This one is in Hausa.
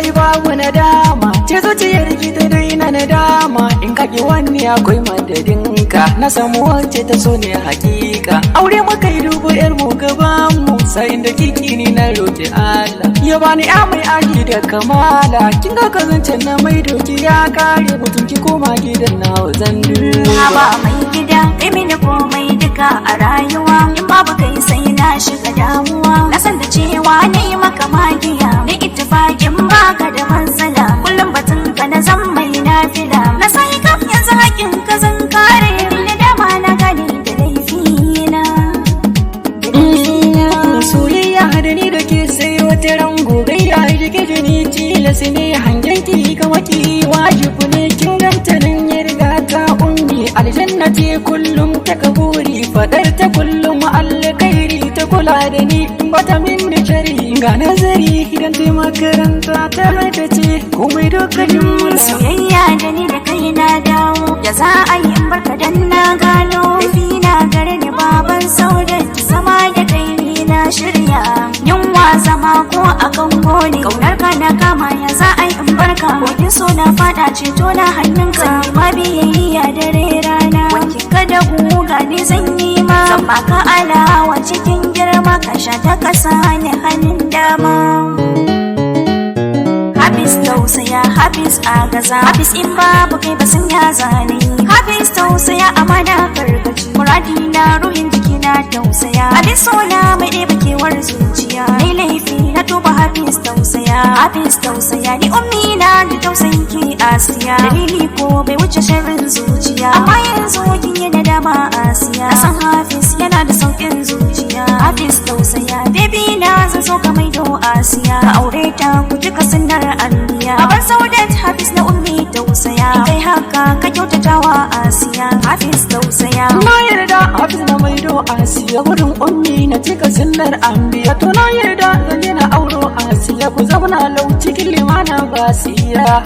yi babu nadama. Ce zuciyar ki ta daina nadama. In ka ki wani, akwai madadinka. Na samu wacce ta so ne hakika. Aure muka yi, dubu yar mu gaban mu. Sai da kiki ni na roki Allah ya bani ya mai aji da kamala. Kin ga kazancen na mai doki ya kare mutum, ki koma gidan na zan duba. Haba mai gida, kai mini komai duka a rayuwa. In babu kai sai na shiga damuwa. Na san da cewa na yi maka magiya, na ittifakin baka da matsala. Kullum batun ka na zan mai nafila. Na sai kaf yanzu hakin ka zan kare. Ni dama na gane da laifina. Da laifina. Soyayya da ni da ke sai wata rango gaida jike jini tilas ne, hangen ki ga waki wajibu ne. Kin ganta nan ya riga ta ummi, aljanna ce kullum ta kaburi, fadar ta kullum alkhairi, ta kula da ni in bata min da shari, ga nazari idan ta makaranta ta hada ce komai dukkanin mula. Soyayya da ni da kai na dawo, ya za a yi in barka dan na gano laifi na gare ni, baban Saudat. Zama da kai ni na shirya, yunwa zama ko a kango ne, kaunar ka na kama, ya za a yi in barka? Kogin so na fada, ceto na hannunka. Zan ma biyayya dare rana, wankin ka da guga ne zan yi ma, zan baka alawa cikin girma, ka sha ta kasa ni hannun dama. Hafiz tausaya, Hafiz agaza, Hafiz in babu kai ba san ya zane. Hafiz tausaya, amana karkaci, muradi na ruhin jiki na tausaya. Abin sona mai ɗebe kewar zuciya, nai laifi na tuba, Hafiz tausaya, Hafiz tausaya. Ni ummi na ji tausayin ki Asiya, dalili ko bai wuce sharrin zuciya, amma yanzu kin yi nadama Asiya. Na san Hafiz yana da saukin zuciya, Hafiz tausaya. Baby na, zan so ka maido Asiya, ka aure ta ku cika sunnar anbiya. Baban Saudat, Hafiz na ummi, tausaya. In kai haka ka kyautatawa Asiya, Hafiz tausaya. Na yarda Hafiz na maido Asiya wurin ummi, na cika sunnar anbiya. To na yarda, zan na auro Asiya, ku zauna lau cikin limana basiya.